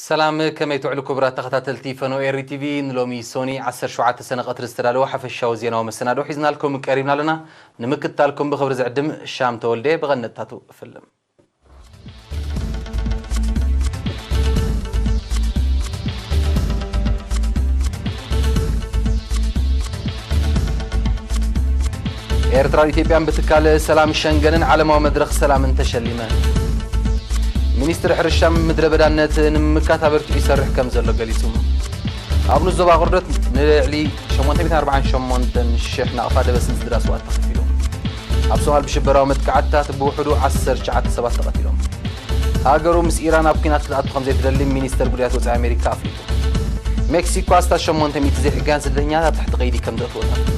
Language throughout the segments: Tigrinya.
ሰላም፣ ከመይ ትውዕሉ ክቡራት ተኸታተልቲ ፈኖ ኤሪ ቲቪ? ንሎሚ ሶኒ ዓሰርተ ሸውዓተ ሰነ ቀትሪ ዝተዳለወ ሓፈሻዊ ዜናዊ መሰናዶ ሒዝናልኩም ቀሪብና ኣለና። ንምክትታልኩም ብኽብሪ ዝዕድም ሻም ተወልደ። ብቐነጥታቱ እፍልም። ኤርትራን ኢትዮጵያን ብትካል ሰላም ሸንገንን ዓለማዊ መድረኽ ሰላምን ተሸሊመ። ሚኒስትሪ ሕርሻ ምድረ በዳነት ንምምካት ኣበርቲዑ ይሰርሕ ከም ዘሎ ገሊጹ። ኣብ ንኡስ ዞባ ቁርደት ንልዕሊ ሸሞንተ ሚእትን ኣርባዓን ሸሞንተን ሽሕ ናቕፋ ደበስን ስድራ ስውኣት ተኸፊሉ። ኣብ ሶማል ብሽበራዊ መጥቃዕትታት ብውሕዱ ዓሰርተ ትሽዓተ ሰባት ተቐቲሎም። ሃገሩ ምስ ኢራን ኣብ ኲናት ክትኣቱ ከም ዘይትደሊ ሚኒስተር ጉዳያት ወጻኢ ኣሜሪካ ኣፍሊጡ። ሜክሲኮ ኣስታት ሸሞንተ ሚእቲ ዘይሕጋውያን ስደተኛታት ኣብ ትሕቲ ቀይዲ ከም ዘእተወት ኣፍሊጣ።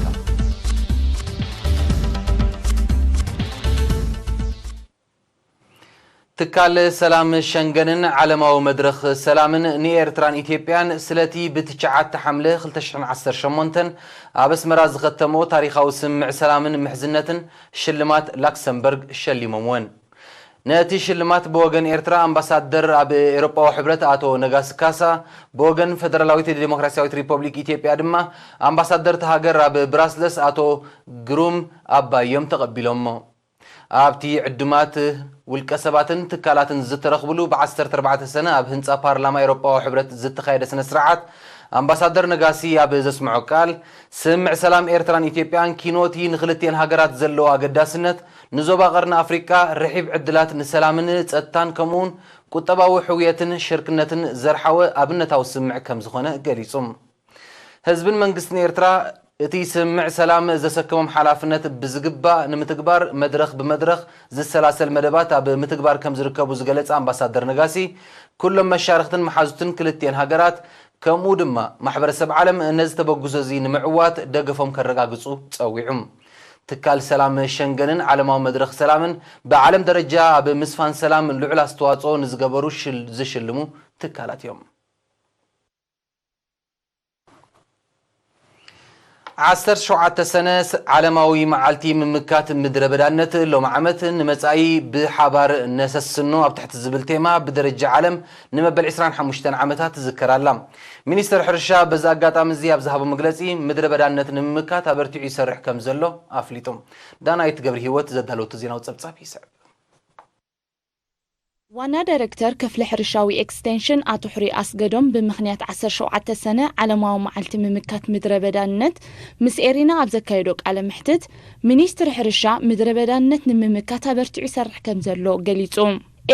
ትካል ሰላም ሸንገንን ዓለማዊ መድረኽ ሰላምን ንኤርትራን ኢትዮጵያን ስለቲ ብትሽዓተ ሓምለ ክልተ ሽሕን ዓሰርተ ሸሞንተን ኣብ ኣስመራ ዝኸተሞ ታሪኻዊ ስምምዕ ሰላምን ምሕዝነትን ሽልማት ላክሰምበርግ ሸሊሞምወን። ነቲ ሽልማት ብወገን ኤርትራ ኣምባሳደር ኣብ ኤውሮጳዊ ሕብረት ኣቶ ነጋሲ ካሳ፣ ብወገን ፈደራላዊት ዲሞክራሲያዊት ሪፐብሊክ ኢትዮጵያ ድማ ኣምባሳደር እታ ሃገር ኣብ ብራስለስ ኣቶ ግሩም ኣባይ እዮም ተቐቢሎሞ። ኣብቲ ዕዱማት ውልቀ ሰባትን ትካላትን ዝተረኽብሉ ብ ዓሰርተ ኣርባዕተ ሰነ ኣብ ህንጻ ፓርላማ ኤውሮጳዊ ሕብረት ዝተኻየደ ስነ ስርዓት ኣምባሳደር ነጋሲ ኣብ ዘስምዖ ቃል፣ ስምምዕ ሰላም ኤርትራን ኢትዮጵያን ኪኖቲ ንክልቲኤን ሃገራት ዘለዎ ኣገዳስነት፣ ንዞባ ቀርኒ ኣፍሪቃ ርሒብ ዕድላት ንሰላምን ጸጥታን ከምኡውን ቁጠባዊ ሕውየትን ሽርክነትን ዘርሓወ ኣብነታዊ ስምምዕ ከም ዝኾነ ገሊጹ። ህዝብን መንግስትን ኤርትራ እቲ ስምምዕ ሰላም ዘሰከሞም ሓላፍነት ብዝግባእ ንምትግባር መድረኽ ብመድረኽ ዝሰላሰል መደባት ኣብ ምትግባር ከም ዝርከቡ ዝገለጸ ኣምባሳደር ነጋሲ፣ ኩሎም መሻርኽትን መሓዙትን ክልቲኤን ሃገራት ከምኡ ድማ ማሕበረሰብ ዓለም ነዚ ተበግሶ እዚ ንምዕዋት ደገፎም ከረጋግጹ ጸዊዑ። ትካል ሰላም ሸንገንን ዓለማዊ መድረኽ ሰላምን ብዓለም ደረጃ ኣብ ምስፋን ሰላም ልዑል ኣስተዋጽኦ ንዝገበሩ ሽል-፣ ዝሽልሙ ትካላት እዮም። ዓሰርተ ሸውዓተ ሰነ ስ-፣ ዓለማዊ መዓልቲ ምምካት ምድረ በዳነት ሎም ዓመት ንመጻኢ ብሓባር ነሰስኖ ኣብ ትሕቲ ዝብል ቴማ ብደረጃ ዓለም ንመበል ዕስራን ሓሙሽተን ዓመታት ትዝከር ኣላ። ሚኒስተር ሕርሻ በዚ ኣጋጣሚ እዚ ኣብ ዝሃቦ መግለጺ፣ ምድረ በዳነት ንምምካት ኣበርቲዑ ይሰርሕ ከም ዘሎ ኣፍሊጡ። ዳናይት ገብረ ህይወት ዘዳለወቶ ዜናዊ ጸብጻብ ይስዕብ። ዋና ዳይሬክተር ክፍሊ ሕርሻዊ ኤክስቴንሽን ኣቶ ሕሩይ ኣስገዶም ብምኽንያት ዓሰርተ ሸውዓተ ሰነ ዓለማዊ መዓልቲ ምምካት ምድረ በዳነት ምስ ኤሪና ኣብ ዘካየዶ ቃለ መሕትት፣ ሚኒስትሪ ሕርሻ ምድረ በዳነት ንምምካት ኣበርቲዑ ይሰርሕ ከም ዘሎ ገሊጹ።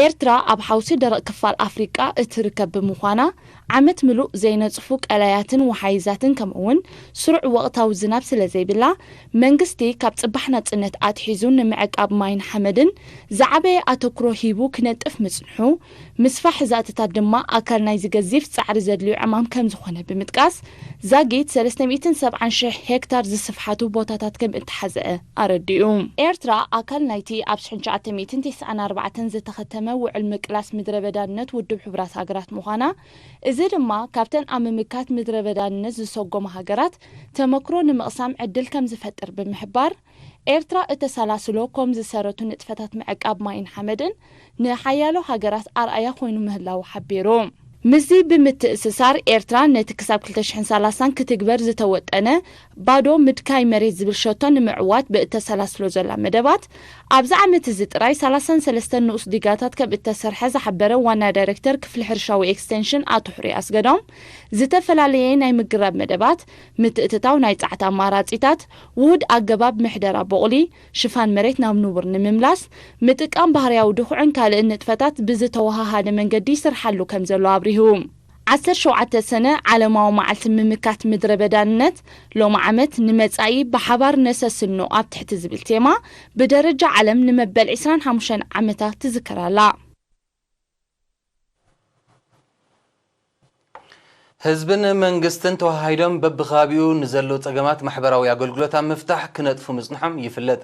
ኤርትራ ኣብ ሓውሲ ደረቕ ክፋል ኣፍሪቃ እትርከብ ብምዃና፣ ዓመት ምሉእ ዘይነጽፉ ቀላያትን ወሓይዛትን ከምኡ'ውን ስሩዕ ወቕታዊ ዝናብ ስለ ዘይብላ፣ መንግስቲ ካብ ጽባሕ ናጽነት ኣትሒዙ ንምዕቃብ ማይን ሓመድን ዝዓበየ ኣተኩሮ ሂቡ ክነጥፍ ምጽንሑ፣ ምስፋሕ ዛእትታት ድማ ኣካል ናይዚ ገዚፍ ጻዕሪ ዘድልዮ ዕማም ከም ዝኾነ ብምጥቃስ፣ ዛጊት ሰለስተ ሚእትን ሰብዓን ሽሕ ሄክታር ዝስፍሓቱ ቦታታት ከም እተሓዘ ኣረዲኡ። ኤርትራ ኣካል ናይቲ ኣብ ሽሕን ትሽዓተ ሚእትን ተስዓን ኣርባዕተን ዝተኸተመ ውዕል ምቅላስ ምድረ በዳነት ውድብ ሕቡራት ሃገራት ምዃና፣ እዚ ድማ ካብተን ኣብ ምምካት ምድረ በዳነት ዝሰጎማ ሃገራት ተመክሮ ንምቕሳም ዕድል ከም ዝፈጥር ብምሕባር፣ ኤርትራ እተሰላስሎ ኮም ዝሰረቱ ንጥፈታት ምዕቃብ ማይን ሓመድን ንሓያሎ ሃገራት ኣርኣያ ኮይኑ ምህላዉ ሓቢሩ። ምስዚ ብምትእስሳር፣ ኤርትራ ነቲ ክሳብ ክልተ ሽሕን ሰላሳን ክትግበር ዝተወጠነ ባዶ ምድካይ መሬት ዝብል ሸቶ ንምዕዋት ብእተሰላስሎ ዘላ መደባት፣ ኣብዚ ዓመት እዚ ጥራይ ሰላሳን ሰለስተን ንኡስ ዲጋታት ከም እተሰርሐ ዝሓበረ ዋና ዳይሬክተር ክፍሊ ሕርሻዊ ኤክስቴንሽን ኣቶ ሕሩይ ኣስገዶም፣ ዝተፈላለየ ናይ ምግራብ መደባት፣ ምትእትታው ናይ ጻዕቲ ኣማራጺታት፣ ውሁድ ኣገባብ ምሕደራ ቦቕሊ፣ ሽፋን መሬት ናብ ንቡር ንምምላስ፣ ምጥቃም ባህርያዊ ድኹዕን ካልእን ንጥፈታት ብዝተወሃሃደ መንገዲ ይስርሓሉ ከም ዘሎ ኣብሪሁ። ዓሰርተ ሸውዓተ ሰነ ዓለማዊ መዓልቲ ምምካት ምድረ በዳነት ሎም ዓመት ንመጻኢ ብሓባር ነሰስኖ ኣብ ትሕቲ ዝብል ቴማ ብደረጃ ዓለም ንመበል ዕስራን ሓሙሽተን ዓመታት ትዝከር ኣላ። ህዝብን መንግስትን ተወሃሂዶም በብከባቢኡ ንዘሎ ጸገማት ማሕበራዊ ኣገልግሎት ኣብ ምፍታሕ ክነጥፉ ምጽንሖም ይፍለጥ።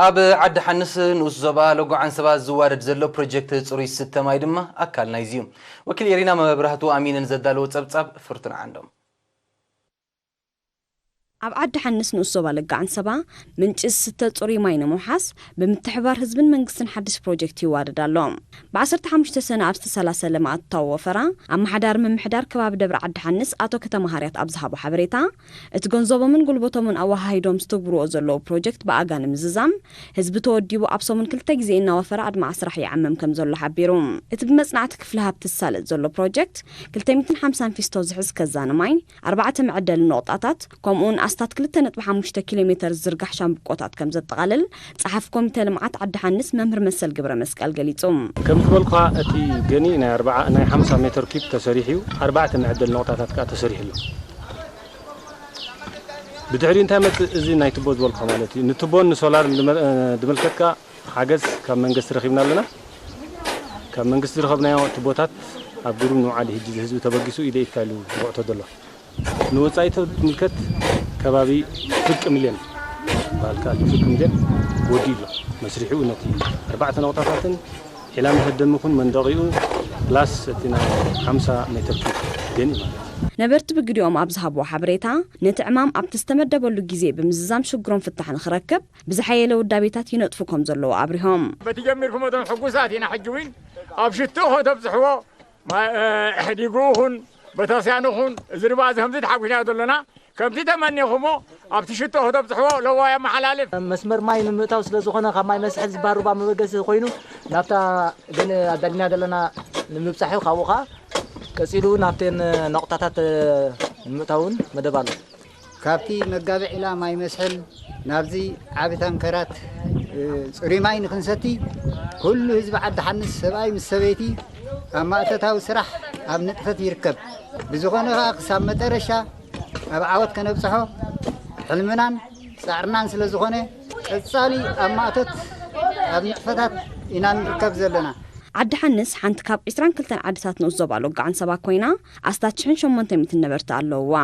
ኣብ ዓዲ ሓንስ ንኡስ ዞባ ሎጎ ዓንሰባ ዝዋደድ ዘሎ ፕሮጀክት ጽሩይ ስተ ማይ ድማ ኣካል ናይዚ እዩ። ወኪል ኤሪና መብራህቱ ኣሚነን ዘዳለዎ ጸብጻብ ፍርቱን ዓንዶም። ኣብ ዓዲ ሓንስ ንኡስ ዞባ ለጋ ዓንሰባ ምንጪ ዝስተ ጽሩይ ማይ ንምውሓስ ብምትሕባር ህዝብን መንግስትን ሓድሽ ፕሮጀክት ይዋደድ ኣሎ። ብ15 ሰነ ኣብ ዝተሰላሰለ መኣታዊ ወፈራ ኣመሓዳሪ ምምሕዳር ከባቢ ደብረ ዓዲ ሓንስ ኣቶ ከተማ ሃርያት ኣብ ዝሃቦ ሓበሬታ፣ እቲ ገንዘቦምን ጉልበቶምን ኣወሃሂዶም ዝትግብርዎ ዘለዉ ፕሮጀክት ብኣጋ ንምዝዛም ህዝቢ ተወዲቡ ኣብ ሰሙን ክልተ ግዜ እናወፈረ ኣድማዒ ስራሕ ይዓምም ከም ዘሎ ሓቢሩ። እቲ ብመጽናዕቲ ክፍሊ ሃብቲ ዝሳለጥ ዘሎ ፕሮጀክት ክልተ ሚእትን ሓምሳን ፊስቶ ዝሕዝ ከዛኒ ማይ፣ ኣርባዕተ መዐደሊ ነቑጣታት፣ ከምኡውን ኣስታት ክልተ ነጥቢ ሓሙሽተ ኪሎ ሜተር ዝዝርጋሕ ሻምብቆታት ከም ዘጠቓልል ጸሓፊ ኮሚተ ልምዓት ዓዲ ሓንስ መምህር መሰል ግብረ መስቀል ገሊጹ። ከም ዝበልኩኻ፣ እቲ ገኒ ናይ ኣርባዓ፣ ናይ ሓምሳ ሜተር ኪብ ተሰሪሑ እዩ። ኣርባዕተ መዐደሊ ነቑጣታት ከኣ ተሰሪሑ ኣሎ። ብድሕሪኡ እንታይ መጽእ? እዚ ናይ ቱቦ ዝበልኩኻ ማለት እዩ። ንቱቦን ንሶላር ዝመ-፣ እ፣ ዝምልከት ከኣ ሓገዝ ካብ መንግስቲ ረኺብና ኣለና። ካብ መንግስቲ ዝረኸብናዮ ቱቦታት ኣብ ግሩም ንውዓሊ፣ ሕጂ እዚ ህዝቢ ተበጊሱ ኢደ ኢድካ ኢሉ ዝኹዕቶ ዘሎ። ንወጻኢቶ ዝምልከት ከባቢ ፍርቂ ሚልዮን በሃል ከኣ ፍርቂ ሚልዮን ወዲኡ ኣሎ። መስሪሑ ነቲ ኣርባዕተ ነቑጣታትን ዒላ መኸደሚ ይኹን መንደቒኡ ፕላስ እቲ ናይ ሓምሳ ሜተር ኪብ ገኒ ማለት እዩ። ነበርቲ ብግዲኦም ኣብ ዝሃብዎ ሓበሬታ፣ ነቲ ዕማም ኣብቲ ዝተመደበሉ ግዜ ብምዝዛም ሽግሮም ፍታሕ ንኽረክብ ብዝሓየለ ውዳቤታት ይነጥፉ ከም ዘለዉ ኣብሪሆም። በቲ ጀሚርኩሞ እቶም ሕጉሳት ኢና። ሕጂ እውን ኣብ ሽትኡ ከተብጽሕዎ፣ ማ-፣ እ፣ ዲግኡ ኹን፣ ቤተክርስትያኑ ኹን፣ እዚ ርባ እዚ ከምዚ ተሓጒስናዮ ዘሎና፣ ከምቲ ተመኒኹሞ ኣብቲ ሽቶ ከተብጽሕዎ ለዋይ ኣመሓላልፍ። መስመር ማይ ንምእታው ስለ ዝኾነ፣ ካብ ማይ መስሕብ ዝበሃል ሩባ መበገሲ ኮይኑ፣ ናብታ ግን ኣዳሊና ዘለና ንምብጻሕ እዩ። ካብኡ ኸዓ ቀጺሉ ናብተን ነቑጣታት ንምእታውን መደብ ኣሎ። ካብቲ መጋቢ ዒላ ማይ መስሕል ናብዚ ዓቢ ታንከራት፣ እ፣ ጽሩይ ማይ ንኽንሰቲ ኩሉ ህዝቢ ዓዲ ሓንስ ሰብኣይ ምስ ሰበይቲ ኣብ ማእቶታዊ ስራሕ ኣብ ንጥፈት ይርከብ። ብዝኾነ ኸኣ ክሳብ መጠረሻ ኣብ ዓወት ከነብጽሖ ሕልምናን ጻዕርናን ስለ ዝኾነ ቀጻሊ ኣብ ማእቶት ኣብ ንጥፈታት ኢና ንርከብ ዘለና። ዓዲ ሓንስ ሓንቲ ካብ ዕስራን ክልተን ዓድታት ንኡስ ዞባ ሎጋ ዓንሰባ ኮይና ኣስታት ሽሕን ሸሞንተ ሚእትን ነበርቲ ኣለውዋ።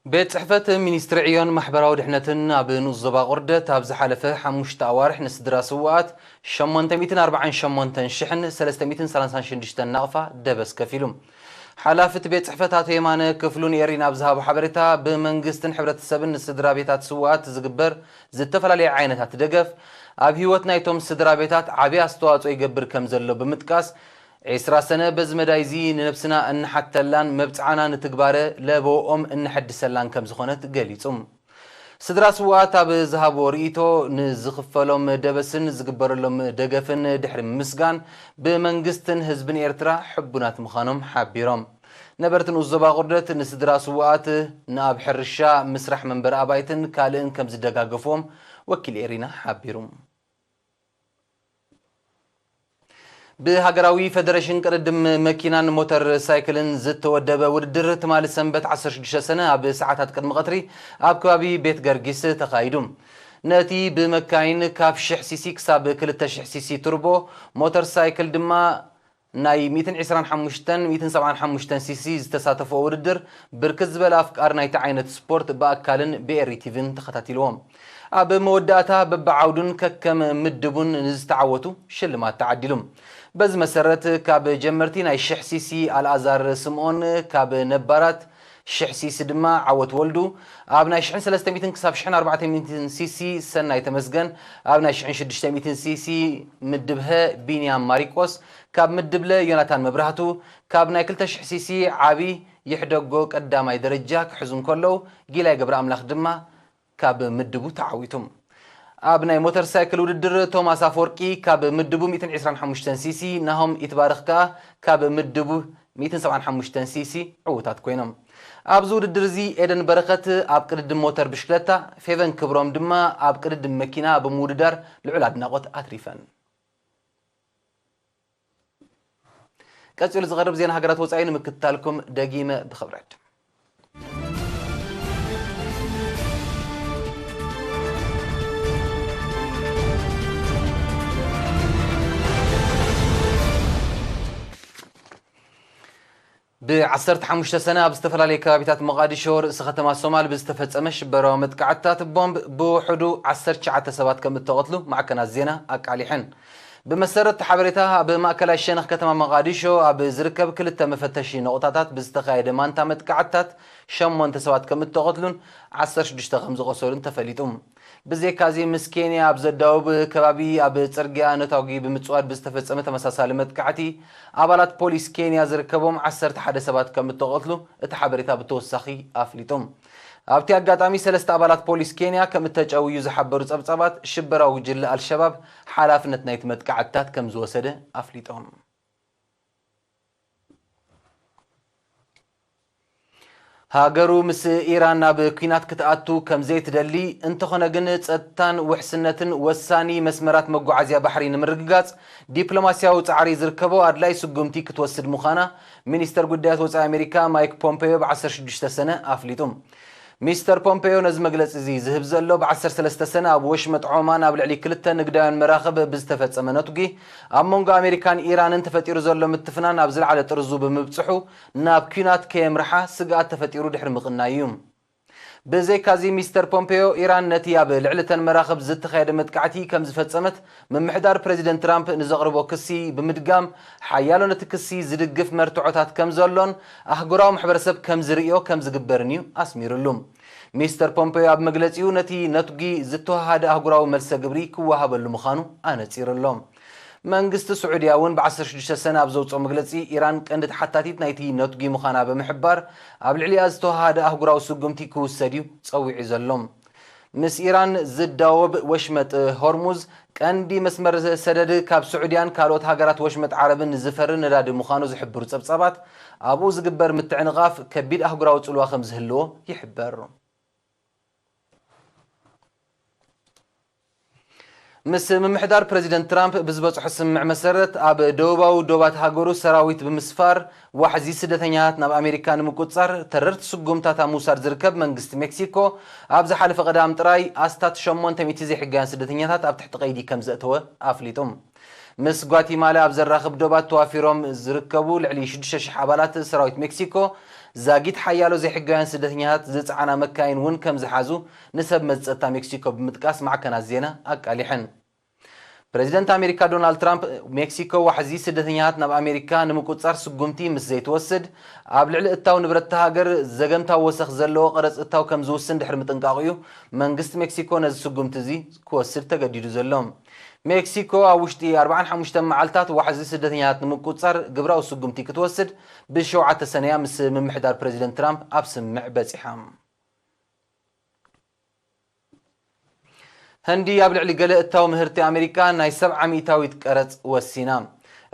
ቤት ጽሕፈት ሚኒስትሪ ዕዮን ማሕበራዊ ድሕነትን ኣብ ንኡስ ዞባ ቁርደት ኣብ ዝሓለፈ ሓሙሽተ ኣዋርሕ ንስድራ ስውኣት ሸሞንተ ሚእትን ኣርባዓን ሸሞንተን ሽሕን ሰለስተ ሚእትን ሰላሳን ሽዱሽተን ናቕፋ ደበስ ከፊሉ። ሓላፊ እቲ ቤት ጽሕፈት ኣቶ የማነ ክፍሉ ንኤሪና ኣብ ዝሃቦ ሓበሬታ፣ ብመንግስትን ሕብረተሰብን ንስድራ ቤታት ስውኣት ዝግበር ዝተፈላለየ ዓይነታት ደገፍ ኣብ ህይወት ናይቶም ስድራ ቤታት ዓቢ ኣስተዋጽኦ ይገብር ከም ዘሎ ብምጥቃስ፣ ዕስራ ሰነ በዚ መዳይ እዚ ንነብስና እንሓተላን መብጽዓና ንትግባረ ለበወኦም እንሐድሰላን ከም ዝኾነት ገሊጹ። ስድራ ስውኣት ኣብ ዝሃብዎ ርእይቶ፣ ንዝኽፈሎም ደበስን ዝግበረሎም ደገፍን ድሕሪ ምምስጋን፣ ብመንግስትን ህዝብን ኤርትራ ሕቡናት ምዃኖም ሓቢሮም። ነበርቲ ንኡስ ዞባ ቁርደት ንስድራ ስውኣት ንኣብ ሕርሻ፣ ምስራሕ መንበሪ ኣባይትን ካልእን ከም ዝደጋገፍዎም ወኪል ኤሪና ሓቢሩ። ብሃገራዊ ፈደረሽን ቅድድም መኪናን ሞተር ሳይክልን ዝተወደበ ውድድር ትማሊ ሰንበት ዓሰርተ ሽዱሽተ ሰነ ኣብ ሰዓታት ቅድሚ ቀትሪ ኣብ ከባቢ ቤት ገርጊስ ተኻይዱ። ነቲ ብመካይን ካብ ሽሕ ሲሲ ክሳብ ክልተ ሽሕ ሲሲ ቱርቦ፣ ሞተር ሳይክል ድማ ናይ ሚእትን ዕስራን ሓሙሽተን ሚእትን ሰብዓን ሓሙሽተን ሲሲ ዝተሳተፎ ውድድር ብርክት ዝበለ ኣፍቃሪ ናይቲ ዓይነት ስፖርት ብኣካልን ብኤሪ ቲቪን ተኸታቲልዎ። ኣብ መወዳእታ በብዓውዱን ከከም ምድቡን ንዝተዓወቱ ሽልማት ተዓዲሉ። በዚ መሰረት ካብ ጀመርቲ ናይ ሽሕ ሲሲ ኣልኣዛር ስምኦን፣ ካብ ነባራት ሽሕ ሲሲ ድማ ዓወት ወልዱ፣ ኣብ ናይ ሽሕን ሰለስተ ሚእትን ክሳብ ሽሕን ኣርባዕተ ሚእትን ሲሲ ሰናይ ተመስገን፣ ኣብ ናይ ሽሕን ሽዱሽተ ሚእትን ሲሲ ምድብ ሀ ቢንያም ማሪቆስ፣ ካብ ምድብ ለ ዮናታን መብራህቱ፣ ካብ ናይ ክልተ ሽሕ ሲሲ ዓቢ ይሕደጎ ቀዳማይ ደረጃ ክሕዙ እንከለዉ፣ ጊላይ ገብረኣምላኽ ድማ ካብ ምድቡ ተዓዊቱ። ኣብ ናይ ሞተር ሳይክል ውድድር ቶማስ ኣፈወርቂ ካብ ምድቡ ሚእትን ዕስራን ሓሙሽተን ሲሲ፣ ናሆም ይትባረኽ ከኣ ካብ ምድቡ ሚእትን ሰብዓን ሓሙሽተን ሲሲ ዕዉታት ኮይኖም። ኣብዚ ውድድር እዚ ኤደን በረኸት ኣብ ቅድድም ሞተር ብሽክለታ፣ ፌቨን ክብሮም ድማ ኣብ ቅድድም መኪና ብምውድዳር ልዑል ኣድናቖት ኣትሪፈን። ቀጺሉ ዝቐርብ ዜና ሃገራት ወጻኢ ንምክትታልኩም ደጊመ ብኽብረት። ብ ዓሰርተ ሓሙሽተ ሰነ ኣብ ዝተፈላለዩ ከባቢታት ሞቓዲሾ፣ ርእሲ ከተማ ሶማል፣ ብዝተፈጸመ ሽበራዊ መጥቃዕትታት ቦምብ ብውሕዱ ዓሰርተ ትሽዓተ ሰባት ከም እተቐትሉ ማዕከናት ዜና ኣቃሊሐን። ብመሰረት ሓበሬታ፣ ኣብ ማእከላይ ሸነኽ ከተማ መቓዲሾ ኣብ ዝርከብ ክልተ መፈተሺ ነቑጣታት ብዝተኻየደ ማንታ መጥቃዕትታት ሸሞንተ ሰባት ከም እተቐትሉን ዓሰርተ ሽዱሽተ ከም ዝቖሰሉን ተፈሊጡ። ብዘይካዚ፣ ምስ ኬንያ ኣብ ዘዳውብ ከባቢ ኣብ ጽርግያ ነታጒ ብምጽዋድ ብዝተፈጸመ ተመሳሳሊ መጥቃዕቲ፣ ኣባላት ፖሊስ ኬንያ ዝርከቦም ዓሰርተ ሓደ ሰባት ከም እተቐትሉ እቲ ሓበሬታ ብተወሳኺ ኣፍሊጡ። ኣብቲ ኣጋጣሚ፣ ሰለስተ ኣባላት ፖሊስ ኬንያ ከም እተጨውዩ ዝሓበሩ ጸብጻባት፣ ሽበራዊ ጉጅለ ኣልሸባብ ሓላፍነት ናይቲ መጥቃዕትታት ከም ዝወሰደ ኣፍሊጦም። ሃገሩ ምስ ኢራን ናብ ኲናት ክትኣቱ ከም ዘይትደሊ፣ እንተኾነ ግን ጸጥታን ውሕስነትን ወሳኒ መስመራት መጓዓዝያ ባሕሪ ንምርግጋጽ ዲፕሎማስያዊ ጻዕሪ ዝርከቦ ኣድላይ ስጉምቲ ክትወስድ ምዃና ሚኒስተር ጉዳያት ወጻኢ ኣሜሪካ ማይክ ፖምፔዮ ብ ዓሰርተ ሽዱሽተ ሰነ ኣፍሊጡ። ሚስተር ፖምፔዮ ነዚ መግለጺ እዚ ዝህብ ዘሎ፣ ብ ዓሰርተ ሰለስተ ሰነ ኣብ ወሽመጥ ዖማን ኣብ ልዕሊ ክልተ ንግዳውያን መራኽብ ብዝተፈጸመ ነትጒ፣ ኣብ መንጎ ኣሜሪካን ኢራንን ተፈጢሩ ዘሎ ምትፍናን ኣብ ዝለዓለ ጥርዙ ብምብጽሑ፣ ናብ ኲናት ከየምርሓ ስግኣት ተፈጢሩ ድሕሪ ምቕናዩ እዩ። ብዘይካዚ፣ ሚስተር ፖምፔዮ፣ ኢራን ነቲ ኣብ ልዕሊ እተን መራኽብ ዝተኻየደ መጥቃዕቲ ከም ዝፈጸመት ምምሕዳር ፕረዚደንት ትራምፕ ንዘቕርቦ ክሲ ብምድጋም፣ ሓያሎ ነቲ ክሲ ዝድግፍ መርትዖታት ከም ዘሎን ኣህጉራዊ ማሕበረሰብ ከም ዝርእዮ ከም ዝግበርን እዩ ኣስሚሩሉ። ሚስተር ፖምፔዮ ኣብ መግለጺኡ፣ ነቲ ነትጒ ዝተወሃሃደ ኣህጉራዊ መልሰ ግብሪ ክወሃበሉ ምዃኑ ኣነጺሩ ኣሎ። መንግስቲ ስዑድያ እውን ብ ዓሰርተ ሽዱሽተ ሰነ ኣብ ዘውጽኦ መግለጺ፣ ኢራን ቀንዲ ተሓታቲት ናይቲ ነትጒ ምዃና ብምሕባር፣ ኣብ ልዕሊኣ ዝተወሃሃደ ኣህጉራዊ ስጉምቲ ክውሰድ እዩ ጸዊዑ ዘሎ። ምስ ኢራን ዝዳወብ ወሽመጥ ሆርሙዝ፣ ቀንዲ መስመር ሰደድ ካብ ስዑድያን ካልኦት ሃገራት ወሽመጥ ዓረብን ዝፈሪ ነዳዲ ምዃኑ ዝሕብሩ ጸብጻባት፣ ኣብኡ ዝግበር ምትዕንቓፍ ከቢድ ኣህጉራዊ ጽልዋ ከም ዝህልዎ ይሕበር። ምስ ምምሕዳር ፕረዚደንት ትራምፕ ብዝበጽሖ ስምምዕ መሰረት፣ ኣብ ደቡባዊ ዶባት ሃገሩ ሰራዊት ብምስፋር ዋሕዚ ስደተኛታት ናብ ኣሜሪካ ንምቁጽጻር ተረርቲ ስጉምታት ኣብ ምውሳድ ዝርከብ መንግስቲ ሜክሲኮ፣ ኣብ ዝሓለፈ ቀዳም ጥራይ ኣስታት ሸሞንተ ሚእቲ ዘይሕጋውያን ስደተኛታት ኣብ ትሕቲ ቀይዲ ከም ዘእተወ ኣፍሊጡ። ምስ ጓቲማላ ኣብ ዘራኽብ ዶባት ተዋፊሮም ዝርከቡ ልዕሊ ሽዱሽተ ሽሕ ኣባላት ሰራዊት ሜክሲኮ፣ ዛጊት ሓያሎ ዘይሕጋውያን ስደተኛታት ዝጸዓና መካይን እውን ከም ዝሓዙ ንሰብ መዚ ጸጥታ ሜክሲኮ ብምጥቃስ ማዕከናት ዜና ኣቃሊሐን። ፕረዚደንት ኣሜሪካ ዶናልድ ትራምፕ፣ ሜክሲኮ ዋሕዚ ስደተኛታት ናብ ኣሜሪካ ንምቁጽጻር ስጉምቲ ምስ ዘይትወስድ፣ ኣብ ልዕሊ እታው ንብረት እታ ሃገር ዘገምታዊ ወሰኽ ዘለዎ ቀረጽ እታው ከም ዝውስን ድሕሪ ምጥንቃቑ እዩ መንግስቲ ሜክሲኮ ነዚ ስጉምቲ እዚ ክወስድ ተገዲዱ ዘሎ። ሜክሲኮ ኣብ ውሽጢ ኣርባዓን ሓሙሽተን መዓልታት ዋሕዚ ስደተኛታት ንምቁጽጻር ግብራዊ ስጉምቲ ክትወስድ፣ ብሸውዓተ ሰነያ ምስ ምምሕዳር ፕረዚደንት ትራምፕ ኣብ ስምምዕ በጺሓ። ህንዲ ኣብ ልዕሊ ገለ እታው ምህርቲ ኣሜሪካ ናይ ሰብዓ ሚእታዊት ቀረጽ ወሲና።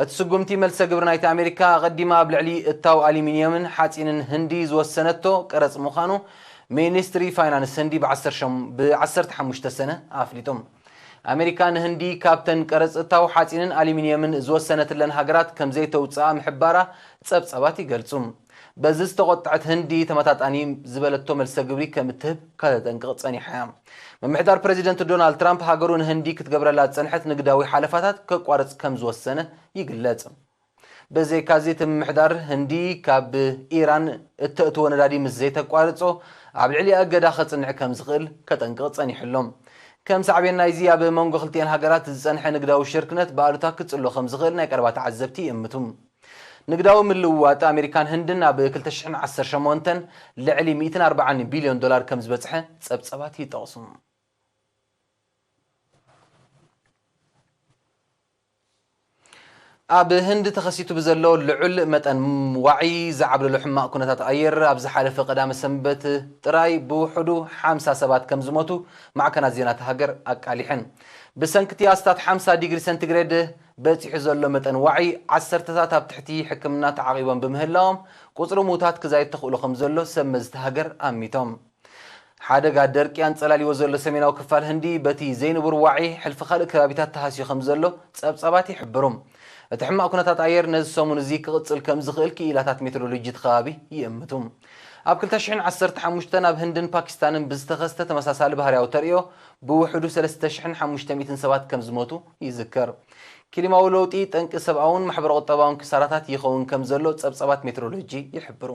እቲ ስጉምቲ፣ መልሰ ግብሪ ናይቲ ኣሜሪካ ኣቐዲማ ኣብ ልዕሊ እታው ኣሉሚንየምን ሓጺንን ህንዲ ዝወሰነቶ ቀረጽ ምዃኑ ሚኒስትሪ ፋይናንስ ህንዲ ብ ዓሰርተ ሸም-፣ ብ ዓሰርተ ሓሙሽተ ሰነ ኣፍሊጡ። ኣሜሪካ ንህንዲ ካብተን ቀረጽ እታው ሓጺንን ኣሉሚንየምን ዝወሰነትለን ሃገራት ከም ዘይተውጽኣ ምሕባራ ጸብጻባት ይገልጹ። በዚ ዝተቖጥዐት ህንዲ፣ ተመጣጣኒ ዝበለቶ መልሰ ግብሪ ከም እትህብ ከተጠንቅቕ ጸኒሓ እያ። ምምሕዳር ፕረዚደንት ዶናልድ ትራምፕ፣ ሃገሩ ንህንዲ ክትገብረላ ዝጸንሐት ንግዳዊ ሓለፋታት ከቋርጽ ከም ዝወሰነ ይግለጽ። ብዘይካዚ፣ እቲ ምምሕዳር ህንዲ ካብ ኢራን እተእትዎ ነዳዲ ምስ ዘይተቋርጾ፣ ኣብ ልዕሊኣ እገዳ ከጽንዕ ከም ዝኽእል ከጠንቅቕ ጸኒሑ ኣሎ። ከም ሳዕቤን ናይዚ፣ ኣብ መንጎ ክልቲኤን ሃገራት ዝጸንሐ ንግዳዊ ሽርክነት ብኣሉታ ክጽሎ ከም ዝኽእል ናይ ቀረባ ተዓዘብቲ ይእምቱ። ንግዳዊ ምልውዋጥ ኣሜሪካን ህንድን ኣብ ክልተ ሽሕን ዓሰርተ ሸሞንተን ልዕሊ ሚእትን ኣርባዓን ቢልዮን ዶላር ከም ዝበጽሐ ጸብጻባት ይጠቕሱ። ኣብ ህንዲ ተኸሲቱ ብዘሎ ልዑል መጠን ዋዒ ዝዓብለሎ ሕማቕ ኩነታት ኣየር፣ ኣብ ዝሓለፈ ቀዳመ ሰንበት ጥራይ ብውሕዱ ሓምሳ ሰባት ከም ዝሞቱ ማዕከናት ዜና እታ ሃገር ኣቃሊሐን። ብሰንኪ እቲ ኣስታት ሓምሳ ዲግሪ ሰንቲግሬድ በጺሑ ዘሎ መጠን ዋዒ፣ ዓሰርተታት ኣብ ትሕቲ ሕክምና ተዓቒቦም ብምህላዎም፣ ቁጽሪ ምዉታት ክዛይድ ተኽእሎ ከም ዘሎ ሰብ መዚ እታ ሃገር ኣሚቶም። ሓደጋ ደርቂ ኣንጸላልይዎ ዘሎ ሰሜናዊ ክፋል ህንዲ፣ በቲ ዘይንቡር ዋዒ ሕልፊ ካልእ ከባቢታት ተሃስዩ ከም ዘሎ ጸብጻባት ይሕብሩ። እቲ ሕማቕ ኩነታት ኣየር ነዚ ሰሙን እዚ ክቕጽል ከም ዝኽእል ክኢላታት ሜትሮሎጂ እቲ ከባቢ ይእምቱ። ኣብ ክልተ ሽሕን ዓሰርተ ሓሙሽተን ኣብ ህንድን ፓኪስታንን ብዝተኸስተ ተመሳሳሊ ባህርያዊ ተርእዮ፣ ብውሕዱ ሰለስተ ሽሕን ሓሙሽተ ሚእትን ሰባት ከም ዝሞቱ ይዝከር። ክሊማዊ ለውጢ ጠንቂ ሰብኣውን ማሕበረ-ቁጠባውን ክሳራታት ይኸውን ከም ዘሎ ጸብጻባት ሜትሮሎጂ ይሕብሩ።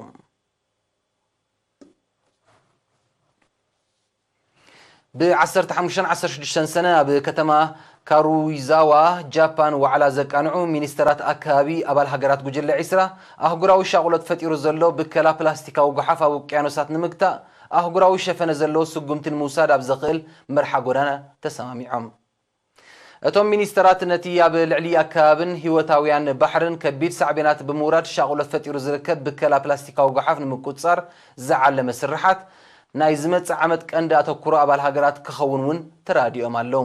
ብ ዓሰርተ ሓሙሽተን ዓሰርተ ሽዱሽተን ሰነ ኣብ ከተማ ካሩይዛዋ ጃፓን ዋዕላ ዘቃንዑ ሚኒስተራት ኣከባቢ ኣባል ሃገራት ጉጅለ ዒስራ፣ ኣህጉራዊ ሻቕሎት ፈጢሩ ዘሎ ብከላ ፕላስቲካዊ ጓሓፍ ኣብ ውቅያኖሳት ንምግታእ ኣህጉራዊ ሸፈነ ዘለዎ ስጉምቲ ንምውሳድ ኣብ ዘኽእል መርሓ ጎዳና ተሰማሚዖም። እቶም ሚኒስተራት ነቲ ኣብ ልዕሊ ኣከባብን ህይወታውያን ባሕርን ከቢድ ሳዕቤናት ብምውራድ ሻቕሎት ፈጢሩ ዝርከብ ብከላ ፕላስቲካዊ ጓሓፍ ንምቁጽጻር ዝዓለመ ስርሓት ናይ ዝመጽእ ዓመት ቀንዲ ኣተኩሮ ኣባል ሃገራት ክኸውን እውን ተራዲኦም ኣለዉ።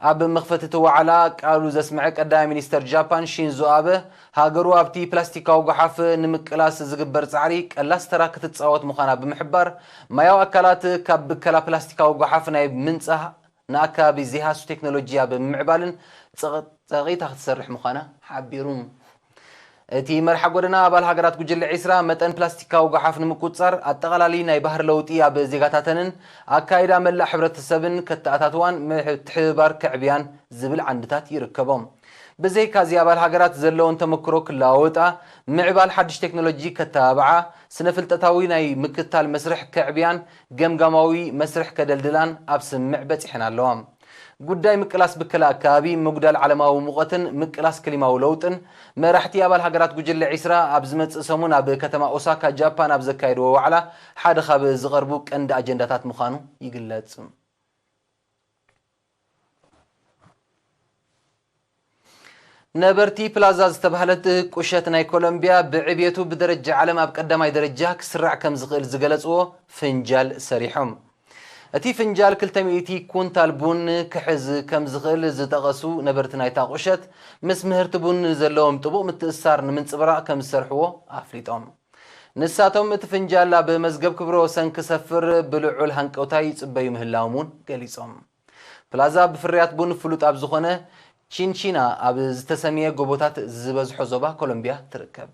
ኣብ መኽፈቲ እቲ ዋዕላ ቃሉ ዘስምዐ ቀዳማይ ሚኒስተር ጃፓን ሺንዞ ኣበ፣ ሃገሩ ኣብቲ ፕላስቲካዊ ጓሓፍ ንምቅላስ ዝግበር ጻዕሪ ቀላስ ተራ ክትጻወት ምዃና ብምሕባር፣ ማያዊ ኣካላት ካብ ብከላ ፕላስቲካዊ ጓሓፍ ናይ ምንጻህ ንኣከባቢ ዘይሃሱ ቴክኖሎጂ ኣብ ምምዕባልን ጸቕ-፣ ጸቒታ ክትሰርሕ ምዃና ሓቢሩ። እቲ መርሓ ጎደና ኣባል ሃገራት ጉጅለ ዒስራ መጠን ፕላስቲካዊ ጓሓፍ ንምቁጽጻር፣ ኣጠቓላሊ ናይ ባህሪ ለውጢ ኣብ ዜጋታተንን ኣካይዳ መላእ ሕብረተሰብን ከተኣታትዋን ምትሕብባር ከዕብያን ዝብል ዓንድታት ይርከቦም። ብዘይካዚ ኣባል ሃገራት ዘለውን ተመክሮ ክለዋወጣ፣ ምዕባል ሓድሽ ቴክኖሎጂ ከተባብዓ፣ ስነ ፍልጠታዊ ናይ ምክትታል መስርሕ ከዕብያን ገምጋማዊ መስርሕ ከደልድላን ኣብ ስምምዕ በጺሐን ኣለዋ። ጉዳይ ምቅላስ ብከላ ኣከባቢ፣ ምጉዳል ዓለማዊ ሙቐትን ምቅላስ ክሊማዊ ለውጥን መራሕቲ ኣባል ሃገራት ጉጅለ ዒስራ ኣብ ዝመጽእ ሰሙን ኣብ ከተማ ኦሳካ ጃፓን ኣብ ዘካየድዎ ዋዕላ ሓደ ካብ ዝቐርቡ ቀንዲ ኣጀንዳታት ምዃኑ ይግለጽ። ነበርቲ ፕላዛ ዝተባህለት ቁሸት ናይ ኮሎምቢያ ብዕብየቱ ብደረጃ ዓለም ኣብ ቀዳማይ ደረጃ ክስራዕ ከም ዝኽእል ዝገለጽዎ ፍንጃል ሰሪሖም። እቲ ፍንጃል ክልተ ሚእቲ ኩንታል ቡን ክሕዝ ከም ዝኽእል ዝጠቐሱ ነበርቲ ናይታ ቁሸት፣ ምስ ምህርቲ ቡን ዘለዎም ጥቡቕ ምትእስሳር ንምንጽብራቕ ከም ዝሰርሕዎ ኣፍሊጦም። ንሳቶም እቲ ፍንጃል ኣብ መዝገብ ክብረ ወሰን ክሰፍር ብልዑል ሃንቀውታ ይጽበዩ ምህላዎም እውን ገሊጾም። ፕላዛ ብፍርያት ቡን ፍሉጥ ኣብ ዝኾነ ቺንቺና ኣብ ዝተሰምየ ጎቦታት ዝበዝሖ ዞባ ኮሎምቢያ ትርከብ።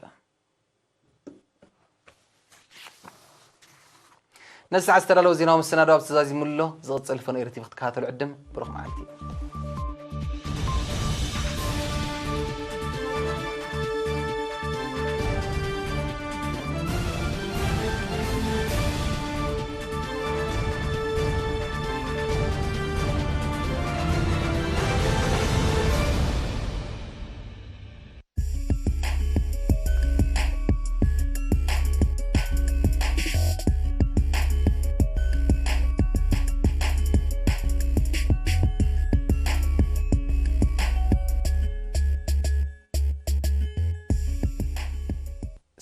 ነዚ ሰዓት ዝተዳለወ ዜናዊ መሰናዶ ኣብ ተዛዚሙ ኣሎ። ዝቕጽል ፈኖ ኤሪ ቲቪ ክትከታተሉ ዕድም። ብሩኽ መዓልቲ።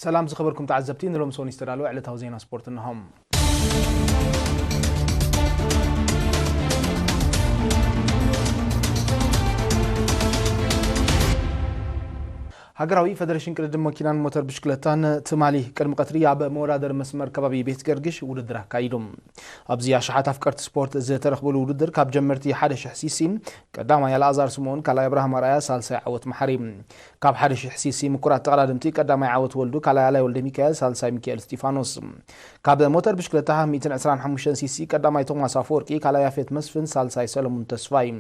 ሰላም ዝኸበርኩም ተዓዘብቲ፣ ንሎሚ ሰሙን ዝተዳለወ ዕለታዊ ዜና ስፖርት እነሆ። ሃገራዊ ፈደሬሽን ቅድድም መኪናን ሞተር ብሽክለታን ትማሊ ቅድሚ ቀትሪ ኣብ መወዳደሪ መስመር ከባቢ ቤት ገርግሽ ውድድር ኣካይዱ። ኣብዚ ኣሽሓት ኣፍቀርቲ ስፖርት ዝተረኽብሉ ውድድር ካብ ጀመርቲ ሓደ ሽሕ ሲሲ ቀዳማይ ኣልኣዛር ስምኦን፣ ካልኣይ ኣብርሃም ኣርኣያ፣ ሳልሳይ ዓወት መሓሪ። ካብ ሓደ ሽሕ ሲሲ ምኩራት ተቐዳደምቲ ቀዳማይ ዓወት ወልዱ፣ ካልኣይ ኣላይ ወልደ ሚካኤል፣ ሳልሳይ ሚካኤል እስጢፋኖስ። ካብ ሞተር ብሽክለታ ሚእትን ዕስራን ሓሙሽተን ሲሲ ቀዳማይ ቶማስ ኣፈወርቂ፣ ካልኣይ ያፌት መስፍን፣ ሳልሳይ ሰለሙን ተስፋይ።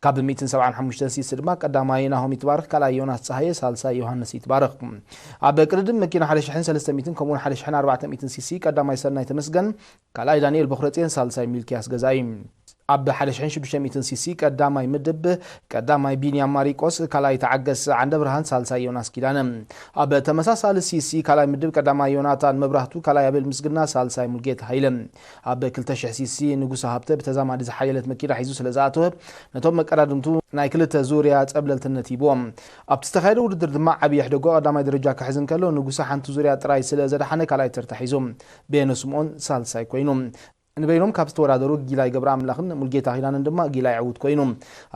ካብ ሚእትን ሰብዓን ሓሙሽተን ሲሲ ድማ ቀዳማይ ናሆም ይትባረክ፣ ካልኣይ ዮናስ ጸሃየ፣ ሳልሳይ ዮሃንስ ይትባረክ። ኣብ ቅድድም መኪና ሓደ ሽሕን ሰለስተ ሚእትን ከምኡውን ሓደ ሽሕን ኣርባዕተ ሚእትን ሲሲ ቀዳማይ ሰናይ ተመስገን፣ ካልኣይ ዳንኤል በኹረጽዮን፣ ሳልሳይ ሚልክያስ ገዛኢ። ኣብ ሓደ ሽሕን ሽዱሽተ ሚእትን ሲሲ ቀዳማይ ምድብ ቀዳማይ ቢንያም ማሪቆስ፣ ካልኣይ ተዓገስ ዓንደብርሃን፣ ሳልሳይ ዮናስ ኪዳነ። ኣብ ተመሳሳሊ ሲሲ ካልኣይ ምድብ ቀዳማይ ዮናታን መብራህቱ፣ ካልኣይ ኣቤል ምስግና፣ ሳልሳይ ሙልጌታ ሃይለ። ኣብ ክልተ ሽሕ ሲሲ ንጉሰ ሃብተ ብተዛማዲ ዝሓየለት መኪና ሒዙ ስለ ዝኣተወ፣ ነቶም መቀዳድምቱ ናይ ክልተ ዙርያ ጸብለልትነት ሂብዎም። ኣብቲ ዝተኻየደ ውድድር ድማ ዓብዪ ሕደጎ ቀዳማይ ደረጃ ክሕዝ እንከሎ፣ ንጉሰ ሓንቲ ዙርያ ጥራይ ስለ ዘድሓነ ካልኣይ ተርታ ሒዙ። በየነ ስምኦን ሳልሳይ ኮይኑ። ንበይኖም ካብ ዝተወዳደሩ ጊላይ ገብረ ኣምላኽን ሙልጌታ ኪዳነን ድማ ጊላይ ዕዉት ኮይኑ።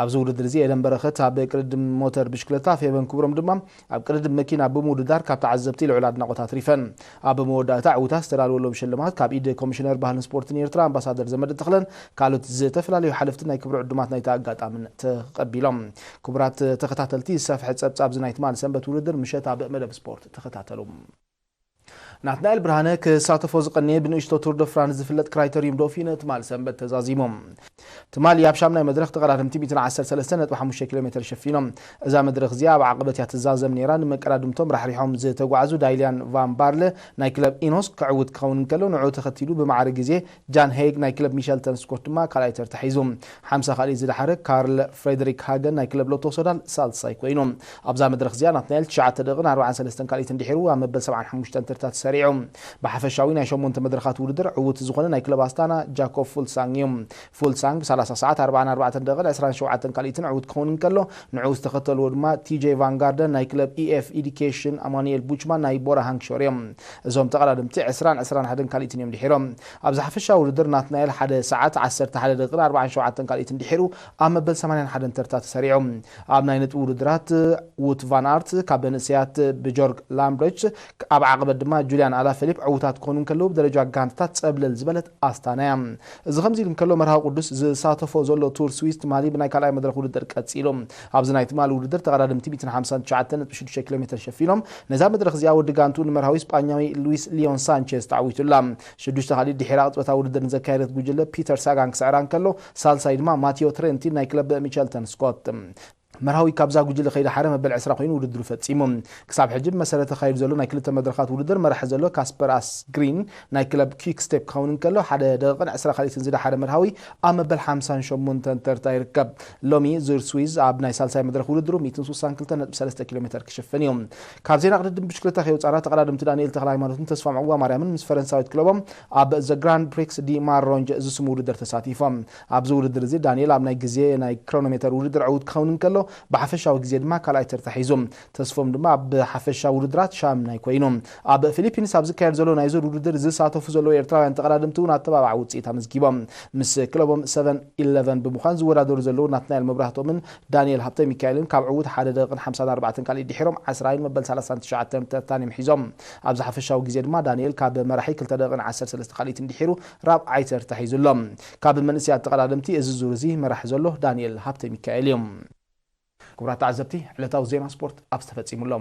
ኣብዚ ውድድር እዚ ኤደን በረኸት ኣብ ቅድድም ሞተር ብሽክለታ፣ ፌቨን ክብሮም ድማ ኣብ ቅድድም መኪና ብምውድዳር ካብ ተዓዘብቲ ልዑል ኣድናቖት ኣትሪፈን። ኣብ መወዳእታ ዕዉታት ዝተዳለወሎም ሽልማት ካብ ኢድ ኮሚሽነር ባህልን ስፖርትን ኤርትራ ኣምባሳደር ዘመደ ተኽለን ካልኦት ዝተፈላለዩ ሓለፍትን ናይ ክብሪ ዕዱማት ናይቲ ኣጋጣምን ተቐቢሎም። ክቡራት ተኸታተልቲ፣ ዝሰፍሐ ጸብጻብ እዚ ናይ ትማሊ ሰንበት ውድድር ምሸት ኣብ መደብ ስፖርት ተኸታተሉ። ናትናኤል ብርሃነ ክሳተፎ ዝቐነየ ብንእሽቶ ቱር ደ ፍራንስ ዝፍለጥ ክራይተሪዩም ዶፊነ ትማል ሰንበት ተዛዚሙ። ትማሊ ኣብ ሻምናይ መድረኽ ተቐዳደምቲ ሚእትን ዓሰርተ ሰለስተ ነጥቢ ሓሙሽተ ኪሎ ሜትር ሸፊኖም። እዛ መድረኽ እዚኣ ኣብ ዓቐበት እያ ትዛዘም ነይራ። ንመቀዳድምቶም ራሕሪሖም ዝተጓዕዙ ዳይልያን ቫን ባርለ ናይ ክለብ ኢኖስ ክዕውት ክኸውን እንከሎ፣ ንዕኡ ተኸቲሉ ብማዕረ ግዜ ጃን ሄግ ናይ ክለብ ሚሸልተን ስኮት ድማ ካልኣይ ተርታ ሒዙ። ሓምሳ ካልኢት ዝደሓረ ካርል ፍሬድሪክ ሃገን ናይ ክለብ ሎቶ ሶዳል ሳልሳይ ኮይኑ። ኣብዛ መድረኽ እዚኣ ናትናኤል ትሽዓተ ደቂቕን ኣርባዓን ሰለስተን ካልኢትን ድሒሩ ኣብ መበል ሰብዓን ሓሙሽተን ተርታ ተሰሪዑ። ብሓፈሻዊ ናይ ሸሞንተ መድረኻት ውድድር ዕዉት ዝኾነ ናይ ክለብ ኣስታና ጃኮብ ፉልሳንግ እዩ። ፉልሳንግ ብ ሰላሳ ሰዓት ኣርባዓን ኣርባዕተን ደቂቕን ዕስራን ሸውዓተን ካልኢትን ዕዉት ክኸውን እንከሎ፣ ንዕኡ ዝተኸተልዎ ድማ ቲጄ ቫንጋርደን ናይ ክለብ ኢኤፍ ኢዲኬሽን፣ ኣማኑኤል ቡችማን ናይ ቦራ ሃንግሾር እዮም። እዞም ተቐዳደምቲ ዕስራን ዕስራን ሓደን ካልኢትን እዮም ድሒሮም። ኣብዚ ሓፈሻዊ ውድድር ናትናኤል ሓደ ሰዓት ዓሰርተ ሓደ ደቂቕን ኣርባዓን ሸውዓተን ካልኢትን ድሒሩ ኣብ መበል ሰማንያን ሓደን ተርታ ተሰሪዑ። ኣብ ናይ ነጥቢ ውድድራት ውት ቫን ኣርት ካብ መንእሰያት ብጆርግ ላምብሬች፣ ኣብ ዓቐበት ድማ ጁልያን ኣላ ፊሊፕ ዕዉታት ክኾኑ እንከለዉ፣ ብደረጃ ጋንታታት ጸብለል ዝበለት ኣስታና እያ። እዚ ከምዚ ኢሉ እንከሎ፣ መርሃዊ ቅዱስ ዝሳተፎ ዘሎ ቱር ስዊስ ትማሊ ብናይ ካልኣይ መድረኽ ውድድር ቀጺሉ። ኣብዚ ናይ ትማሊ ውድድር ተቐዳደምቲ ሚእትን ሓምሳን ትሽዓተን ነጥቢ ሽዱሽተ ኪሎ ሜትር ሸፊኖም። ነዛ መድረኽ እዚኣ ወዲ ጋንቱ ንመርሃዊ ስጳኛዊ ሉዊስ ሊዮን ሳንቼዝ ተዓዊቱላ። ሽዱሽተ ካልኢት ድሒራ ቅጽበታዊ ውድድር ንዘካየደት ጉጅለ ፒተር ሳጋን ክስዕራ እንከሎ፣ ሳልሳይ ድማ ማቴዮ ትሬንቲን ናይ ክለብ ሚቸልተን ስኮት። መርሃዊ ካብዛ ጉጅለ ከይደሓረ መበል ዕስራ ኮይኑ ውድድሩ ፈጺሙ። ክሳብ ሕጂ ብመሰረት ተኻይዱ ዘሎ ናይ ክልተ መድረኻት ውድድር መራሒ ዘሎ ካስፐር ኣስግሪን ናይ ክለብ ኪክ ስቴፕ ክኸውን እንከሎ፣ ሓደ ደቂቕን ዕስራ ካልኢትን ዝደሓረ መርሃዊ ኣብ መበል ሓምሳን ሸሞንተን ተርታ ይርከብ። ሎሚ ዙር ስዊዝ ኣብ ናይ ሳልሳይ መድረኽ ውድድሩ ሚእትን ስሳን ክልተን ነጥቢ ሰለስተ ኪሎ ሜትር ክሽፍን እዩ። ካብ ዜና ቅድድም ብሽክለታ ከይወጻና፣ ተቐዳደምቲ ዳንኤል ተኽለ ሃይማኖትን ተስፋ ምዕዋ ማርያምን ምስ ፈረንሳዊት ክለቦም ኣብ ዘ ግራንድ ፕሪክስ ዲ ማሮንጅ ዝስሙ ውድድር ተሳቲፎም። ኣብዚ ውድድር እዚ ዳንኤል ኣብ ናይ ግዜ ናይ ክሮኖሜተር ውድድር ዕዉት ክኸውን እንከሎ፣ ብሓፈሻዊ ግዜ ድማ ካልኣይ ተርታ ሒዙ። ተስፎም ድማ ኣብ ሓፈሻ ውድድራት ሻምናይ ኮይኑ። ኣብ ፊሊፒንስ ኣብ ዝካየድ ዘሎ ናይ ዙር ውድድር ዝሳተፉ ዘለዉ ኤርትራውያን ተቐዳደምቲ እውን ኣተባባዕ ውፅኢት ኣመዝጊቦም። ምስ ክለቦም ሰቨን ኢለቨን ብምዃን ዝወዳደሩ ዘለዉ ናትናኤል መብራህቶምን ዳንኤል ሃብተ ሚካኤልን ካብ ዕዉት ሓደ ደቂቕን ሓምሳን ኣርባዕተን ካልኢት ድሒሮም ዓስራይን መበል ሰላሳን ትሽዓተን ተርታን እዮም ሒዞም። ኣብዚ ሓፈሻዊ ግዜ ድማ ዳንኤል ካብ መራሒ ክልተ ደቂቕን ዓሰርተ ሰለስተ ካልኢትን ድሒሩ ራብዓይ ተርታ ሒዙ ኣሎ። ካብ መንእሰያት ተቐዳደምቲ እዚ ዙር እዚ መራሒ ዘሎ ዳንኤል ሃብተ ሚካኤል እዩ። ክቡራት ተዓዘብቲ፣ ዕለታዊ ዜና ስፖርት ኣብዚ ተፈጺሙ ኣሎ።